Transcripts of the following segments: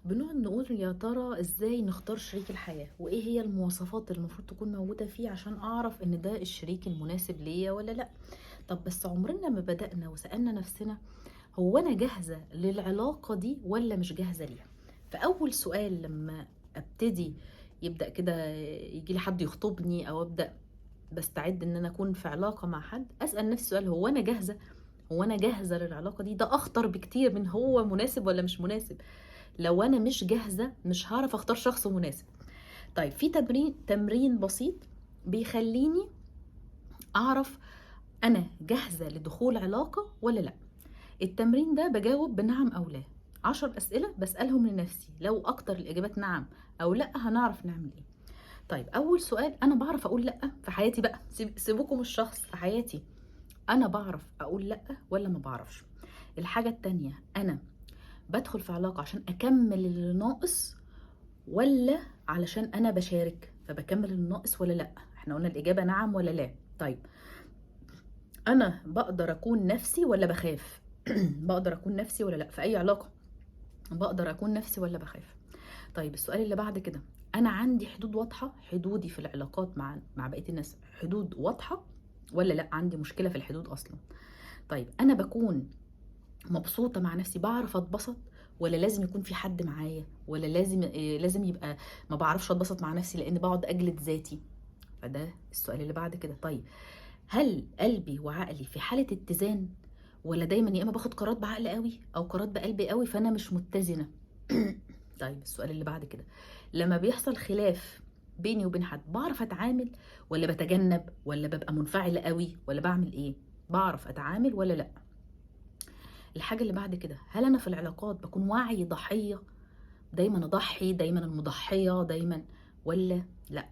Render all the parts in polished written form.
بنقعد نقول يا ترى ازاي نختار شريك الحياة، وايه هي المواصفات اللي المفروض تكون موجودة فيه عشان اعرف ان ده الشريك المناسب ليا ولا لا. طب بس عمرنا ما بدأنا وسألنا نفسنا هو انا جاهزة للعلاقة دي ولا مش جاهزة ليها؟ فاول سؤال لما ابتدي يبدأ كده يجي لي حد يخطبني او ابدأ بستعد ان انا اكون في علاقة مع حد، اسأل نفسي سؤال: هو انا جاهزة؟ هو انا جاهزة للعلاقة دي؟ ده اخطر بكتير من هو مناسب ولا مش مناسب. لو انا مش جاهزة مش هعرف اختار شخص مناسب. طيب في تمرين بسيط بيخليني اعرف انا جاهزة لدخول علاقة ولا لا. التمرين ده بجاوب بنعم او لا، 10 اسئلة بسالهم لنفسي، لو اكتر الاجابات نعم او لا هنعرف نعمل ايه. طيب اول سؤال: انا بعرف اقول لا في حياتي بقى؟ سيبوكم الشخص، في حياتي انا بعرف اقول لا ولا ما بعرفش؟ الحاجة التانية: انا بدخل في علاقة عشان اكمل اللي ناقص ولا علشان انا بشارك؟ فبكمل الناقص ولا لا؟ احنا قلنا الاجابة نعم ولا لا. طيب انا بقدر اكون نفسي ولا بخاف؟ بقدر اكون نفسي ولا لا في اي علاقة؟ بقدر اكون نفسي ولا بخاف؟ طيب السؤال اللي بعد كده: انا عندي حدود واضحة؟ حدودي في العلاقات مع بقية الناس حدود واضحة ولا لا؟ عندي مشكلة في الحدود اصلا. طيب انا بكون مبسوطة مع نفسي؟ بعرف اتبسط ولا لازم يكون في حد معايا؟ ولا لازم يبقى ما بعرفش اتبسط مع نفسي لان بقعد اجلد ذاتي؟ فده السؤال اللي بعد كده. طيب هل قلبي وعقلي في حالة اتزان ولا دايما يا اما باخد قرارات بعقل قوي او قرارات بقلبي قوي فانا مش متزنة؟ طيب السؤال اللي بعد كده: لما بيحصل خلاف بيني وبين حد بعرف اتعامل ولا بتجنب ولا ببقى منفعلة قوي ولا بعمل ايه؟ بعرف اتعامل ولا لا؟ الحاجة اللي بعد كده: هل أنا في العلاقات بكون وعي ضحية؟ دايما أضحي، دايما المضحية، دايما، ولا لا؟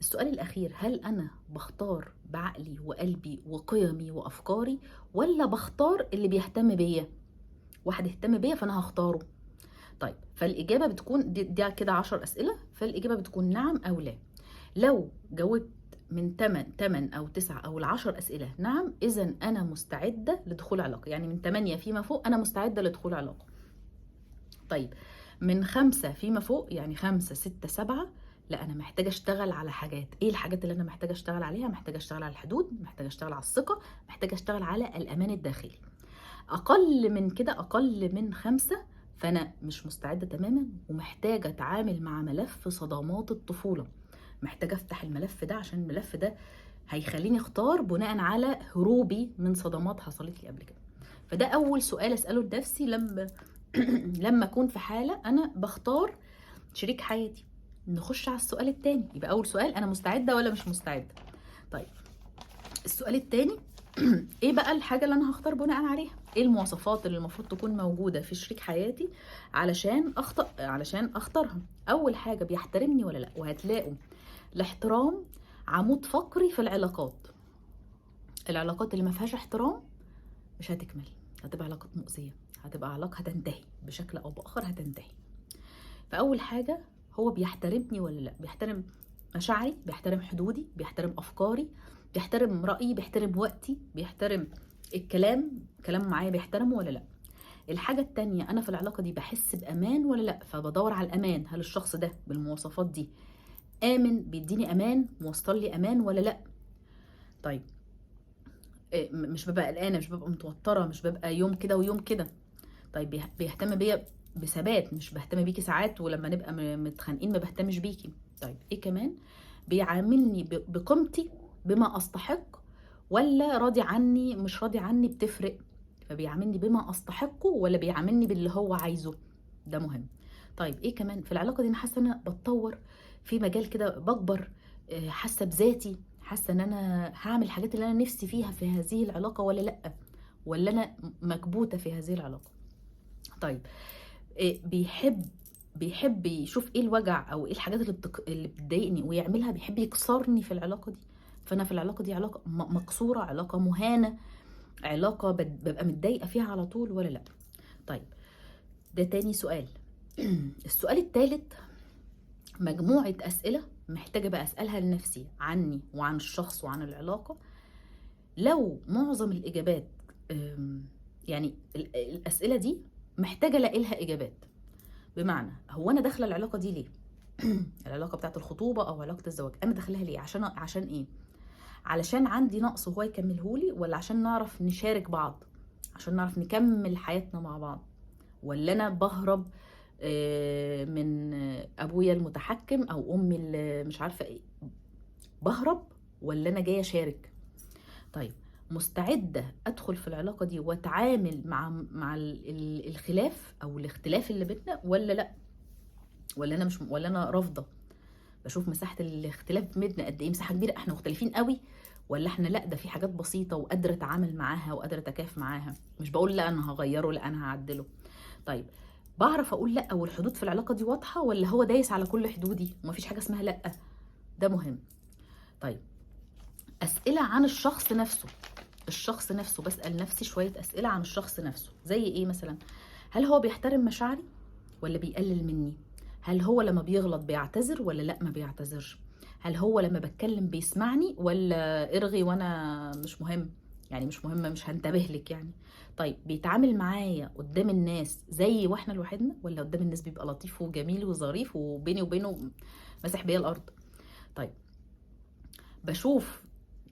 السؤال الأخير: هل أنا بختار بعقلي وقلبي وقيمي وأفكاري ولا بختار اللي بيهتم بيا؟ واحد اهتم بيا فأنا هختاره. طيب فالإجابة بتكون دي كده 10 أسئلة، فالإجابة بتكون نعم أو لا. لو جاوبت من 8 أو 9 أو 10 أسئلة نعم، إذن أنا مستعدة لدخول علاقة، يعني من 8 فيما فوق أنا مستعدة لدخول علاقة. طيب من 5 فيما فوق، يعني 5 6 7، لا أنا محتاجة أشتغل على حاجات. إيه الحاجات اللي أنا محتاجة أشتغل عليها؟ محتاجة أشتغل على الحدود، محتاجة أشتغل على الثقة، محتاجة أشتغل على الأمان الداخلي. أقل من كده، أقل من 5، فأنا مش مستعدة تماما ومحتاجة أتعامل مع ملف صدمات الطفولة. محتاجة أفتح الملف ده عشان الملف ده هيخليني أختار بناء على هروبي من صدمات حصلت لي قبل كده. فده أول سؤال أسأله لنفسي لما أكون في حالة أنا بختار شريك حياتي. نخش على السؤال التاني. يبقى أول سؤال: أنا مستعدة ولا مش مستعدة؟ طيب السؤال التاني: إيه بقى الحاجة اللي أنا هختار بناء عليها؟ إيه المواصفات اللي المفروض تكون موجودة في شريك حياتي علشان أختارها؟ أول حاجة: بيحترمني ولا لأ؟ وهتلاقوا الاحترام عمود فقري في العلاقات. العلاقات اللي ما فيهاش احترام مش هتكمل، هتبقى علاقات مؤذية، هتبقى علاقة هتنتهي بشكل أو بآخر، هتنتهي. فأول حاجة: هو بيحترمني ولا لأ؟ بيحترم مشاعري، بيحترم حدودي، بيحترم أفكاري، بيحترم رأيي، بيحترم وقتي، بيحترم الكلام، كلام معايا بيحترمه ولا لأ؟ الحاجة التانية: أنا في العلاقة دي بحس بأمان ولا لأ؟ فبدور على الأمان. هل الشخص ده بالمواصفات دي آمن، بيديني أمان، موصل لي أمان ولا لأ؟ طيب مش ببقى قلقانة، مش ببقى متوترة، مش ببقى يوم كده ويوم كده. طيب بيهتم بيا بثبات، مش بهتم بيكي ساعات ولما نبقى متخانقين ما بهتمش بيكي. طيب ايه كمان؟ بيعاملني بقيمتي بما استحق ولا راضي عني مش راضي عني؟ بتفرق. فبيعاملني بما استحقه ولا بيعاملني باللي هو عايزه؟ ده مهم. طيب ايه كمان في العلاقة دي؟ انا حاسه ان انا بتطور في مجال كده، بكبر، حاسه بذاتي، حاسه ان انا هعمل الحاجات اللي انا نفسي فيها في هذه العلاقة ولا لا؟ ولا انا مكبوته في هذه العلاقة؟ طيب بيحب يشوف ايه الوجع او ايه الحاجات اللي بتضايقني ويعملها، بيحب يكسرني في العلاقة دي. فانا في العلاقة دي علاقة مكسورة، علاقة مهانة، علاقة ببقى متضايقة فيها على طول ولا لا؟ طيب ده تاني سؤال. السؤال التالت مجموعة أسئلة محتاجة بقى أسألها لنفسي عني وعن الشخص وعن العلاقة. لو معظم الإجابات، يعني الأسئلة دي محتاجة ألاقي لها إجابات. بمعنى هو انا داخله العلاقة دي ليه؟ العلاقة بتاعت الخطوبة او علاقة الزواج انا داخلها ليه؟ عشان ايه؟ علشان عندي نقص وهو يكملهولي، ولا عشان نعرف نشارك بعض، عشان نعرف نكمل حياتنا مع بعض، ولا انا بهرب من ابويا المتحكم او امي اللي مش عارفه ايه، بهرب ولا انا جاية اشارك؟ طيب مستعدة ادخل في العلاقة دي واتعامل مع الخلاف او الاختلاف اللي بينا ولا لا؟ ولا انا مش، ولا انا رافضه؟ بشوف مساحة الاختلاف بيننا قد ايه، مساحة كبيرة، احنا مختلفين قوي ولا احنا لا ده في حاجات بسيطة وقادرة اتعامل معاها وقادرة اتكيف معاها، مش بقول لا انا هغيره، لا انا هعدله. طيب بعرف اقول لا والحدود في العلاقة دي واضحة، ولا هو دايس على كل حدودي ومفيش حاجة اسمها لا؟ ده مهم. طيب اسئلة عن الشخص نفسه، الشخص نفسه بسال نفسي شوية اسئلة عن الشخص نفسه، زي ايه مثلا؟ هل هو بيحترم مشاعري ولا بيقلل مني؟ هل هو لما بيغلط بيعتذر ولا لا ما بيعتذرش؟ هل هو لما بتكلم بيسمعني ولا ارغي وانا مش مهم، يعني مش مهمة مش هنتبه لك يعني؟ طيب بيتعامل معايا قدام الناس زي واحنا لوحدنا، ولا قدام الناس بيبقى لطيف وجميل وظريف وبيني وبينه مسح بيا الارض؟ طيب بشوف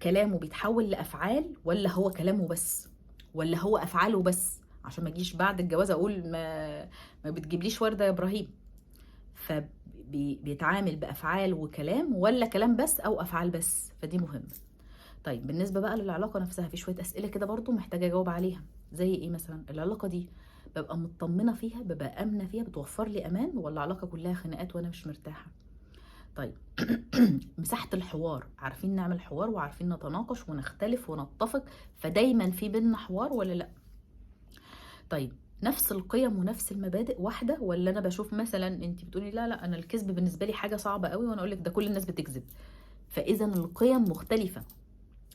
كلامه بيتحول لافعال ولا هو كلامه بس، ولا هو افعاله بس، عشان ما اجيش بعد الجواز اقول ما بتجيبليش ورده يا ابراهيم. فبيتعامل بافعال وكلام ولا كلام بس او افعال بس؟ فدي مهمة. طيب بالنسبة بقى للعلاقة نفسها في شوية اسئلة كده برضو محتاجه اجاوب عليها، زي ايه مثلا؟ العلاقة دي ببقى مطمنه فيها، ببقى امنه فيها، بتوفر لي امان، ولا علاقة كلها خناقات وانا مش مرتاحة؟ طيب مساحة الحوار، عارفين نعمل حوار وعارفين نتناقش ونختلف ونتفق، فدايما في بينا حوار ولا لا؟ طيب نفس القيم ونفس المبادئ واحدة، ولا انا بشوف مثلا انت بتقولي لا لا انا الكذب بالنسبة لي حاجة صعبة قوي، وانا اقول لك ده كل الناس بتكذب، فاذا القيم مختلفة،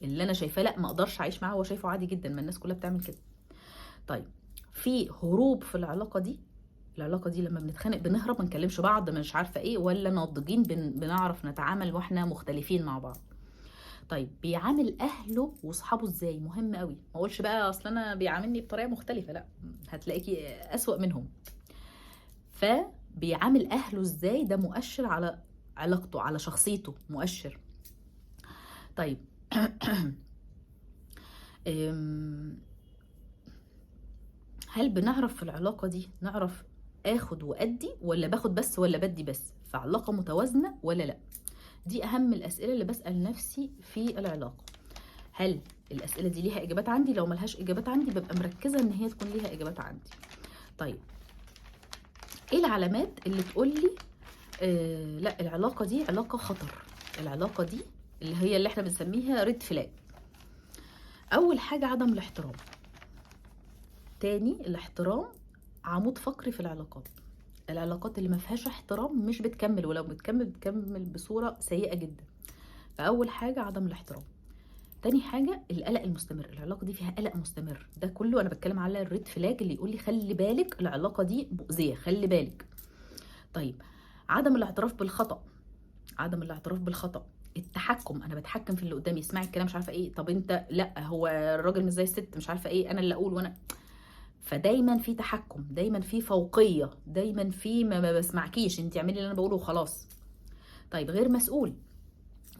اللي انا شايفاه لا ما اقدرش اعيش معاه هو شايفه عادي جدا، ما الناس كلها بتعمل كده. طيب في هروب في العلاقة دي، العلاقة دي لما بنتخانق بنهرب ما نكلمش بعض مش عارفه ايه، ولا ناضجين بنعرف نتعامل واحنا مختلفين مع بعض؟ طيب بيعامل اهله واصحابه ازاي؟ مهم قوي، ما اقولش بقى اصل انا بيعاملني بطريقة مختلفة، لا هتلاقيكي اسوأ منهم. فبيعامل اهله ازاي ده مؤشر على علاقته، على شخصيته، مؤشر. طيب هل بنعرف في العلاقة دي نعرف اخد وادي، ولا باخد بس ولا بدي بس؟ فعلاقه متوازنة ولا لا؟ دي اهم الاسئلة اللي بسال نفسي في العلاقة. هل الاسئلة دي ليها اجابات عندي؟ لو ملهاش اجابات عندي ببقى مركزه ان هي تكون ليها اجابات عندي. طيب ايه العلامات اللي تقول لي لا العلاقة دي علاقة خطر، العلاقة دي اللي هي اللي احنا بنسميها red flag؟ اول حاجة عدم الاحترام. تاني الاحترام عمود فقري في العلاقات، العلاقات اللي ما فيهاش احترام مش بتكمل، ولو بتكمل بتكمل بصورة سيئه جدا. فاول حاجة عدم الاحترام. تاني حاجة القلق المستمر، العلاقة دي فيها قلق مستمر. ده كله انا بتكلم على ال red flag اللي يقول لي خلي بالك العلاقة دي مؤذية، خلي بالك. طيب عدم الاعتراف بالخطا، عدم الاعتراف بالخطا، التحكم، انا بتحكم في اللي قدامي، اسمعي الكلام مش عارفه ايه، طب انت لا هو الراجل مش زي الست مش عارفه ايه، انا اللي اقول وانا، فدايما في تحكم، دايما في فوقيه، دايما في ما بسمعكيش، انت اعملي اللي انا بقوله وخلاص. طيب غير مسؤول،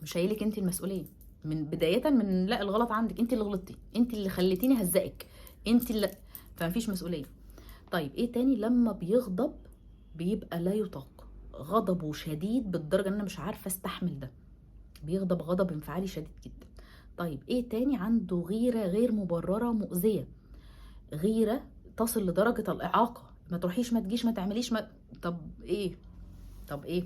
مش شايلك انت المسؤولية من بداية، من لا الغلط عندك، انت اللي غلطتي، انت اللي خليتيني هزقك، انت اللي، فمفيش مسؤولية. طيب ايه تاني؟ لما بيغضب بيبقى لا يطاق، غضبه شديد بالدرجة ان انا مش عارفه استحمل ده، بيغضب غضب انفعالي شديد جدا. طيب ايه تاني؟ عنده غيره غير مبررة مؤذية، غيره تصل لدرجة الاعاقة، ما تروحيش ما تجيش ما تعمليش ما، طب ايه، طب ايه؟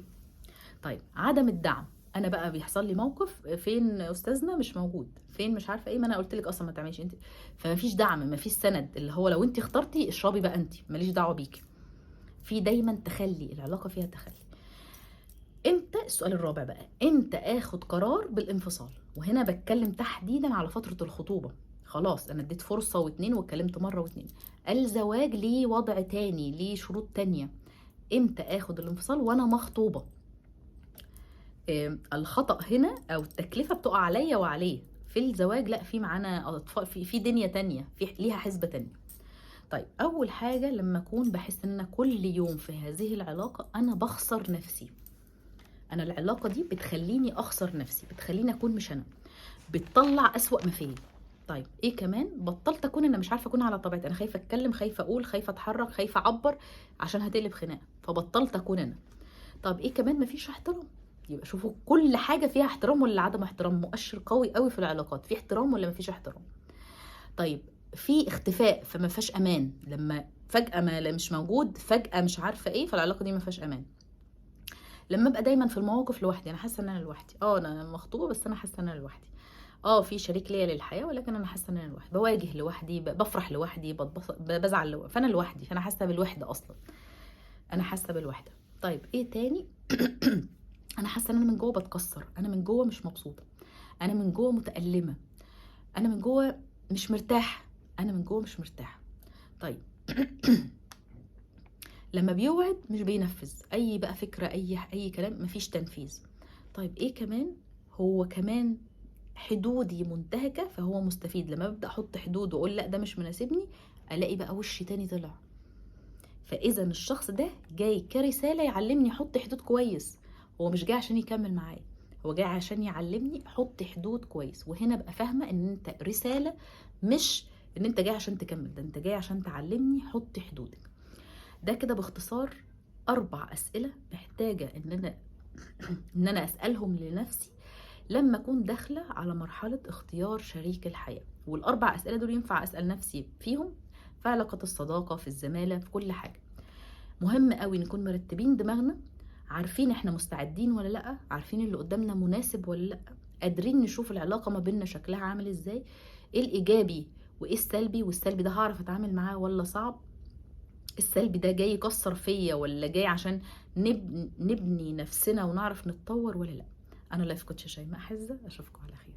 طيب عدم الدعم، انا بقى بيحصل لي موقف، فين استاذنا مش موجود، فين مش عارفه ايه، ما انا قلت لك اصلا ما تعمليش انت، فمفيش دعم، مفيش سند، اللي هو لو انت اخترتي اشربي بقى انت، ماليش دعوه بيكي. في دايما تخلي، العلاقة فيها تخلي. امتى؟ السؤال الرابع بقى، امتى اخد قرار بالانفصال؟ وهنا بتكلم تحديدا على فترة الخطوبة، خلاص انا اديت فرصة واتنين واتكلمت مرة واتنين. الزواج ليه وضع تاني، ليه شروط تانية. امتى اخد الانفصال وانا مخطوبه؟ الخطأ هنا او التكلفة بتقع عليا وعليه. في الزواج لا، في معانا اطفال، في دنيا تانية، في ليها حسبه تانية. طيب اول حاجة، لما اكون بحس ان انا كل يوم في هذه العلاقة انا بخسر نفسي، انا العلاقة دي بتخليني اخسر نفسي، بتخليني اكون مش انا، بتطلع اسوأ ما فيا. طيب ايه كمان؟ بطلت اكون انا، مش عارفه اكون على طبيعتي، انا خايفة اتكلم، خايفة اقول، خايفة اتحرك، خايفة اعبر عشان هتقلب خناقه، فبطلت اكون انا. طب ايه كمان؟ مفيش احترام. يبقى شوفوا كل حاجة فيها احترام ولا عدم احترام، مؤشر قوي قوي في العلاقات، في احترام ولا مفيش احترام. طيب في اختفاء، فما فيهاش امان، لما فجاة ما مش موجود، فجاة مش عارفه ايه، فالعلاقه دي ما فيهاش امان. لما ابقى دايما في المواقف لوحدي، انا حاسه ان انا لوحدي، انا مخطوبه بس انا حاسه ان انا لوحدي، في شريك ليا للحياة ولكن انا حاسه ان انا لوحدي، بواجه لوحدي، بفرح لوحدي، بتبسط، بزعل لوحدي، فانا لوحدي، فانا حاسه بالوحدة اصلا، انا حاسه بالوحدة. طيب ايه تاني؟ انا حاسه ان انا من جوه بتكسر، انا من جوه مش مبسوطة، انا من جوه متألمه، انا من جوه مش مرتاحة، انا من جوه مش مرتاحة. طيب لما بيوعد مش بينفذ، اي بقى فكرة، اي كلام، مفيش تنفيذ. طيب ايه كمان؟ هو كمان حدودي منتهكه، فهو مستفيد. لما ببدا احط حدود واقول لا ده مش مناسبني، الاقي بقى وش تاني طلع. فاذا الشخص ده جاي كرسالة يعلمني احط حدود كويس، هو مش جاي عشان يكمل معايا، هو جاي عشان يعلمني احط حدود كويس. وهنا ابقى فاهمه ان انت رسالة، مش ان انت جاي عشان تكمل، ده انت جاي عشان تعلمني حط حدودك. ده كده باختصار 4 اسئلة محتاجه ان انا اسالهم لنفسي لما اكون داخله على مرحلة اختيار شريك الحياة. وال4 اسئلة دول ينفع اسال نفسي فيهم في علاقة الصداقة، في الزمالة، في كل حاجة. مهم قوي نكون مرتبين دماغنا، عارفين احنا مستعدين ولا لا، عارفين اللي قدامنا مناسب ولا لا، قادرين نشوف العلاقة ما بيننا شكلها عامل ازاي، ايه الايجابي وايه السلبي، والسلبي ده هعرف اتعامل معاه ولا صعب، السلبي ده جاي يكسر فيا ولا جاي عشان نبني نفسنا ونعرف نتطور ولا لا. انا life coach شيماء حزه، اشوفكم على خير.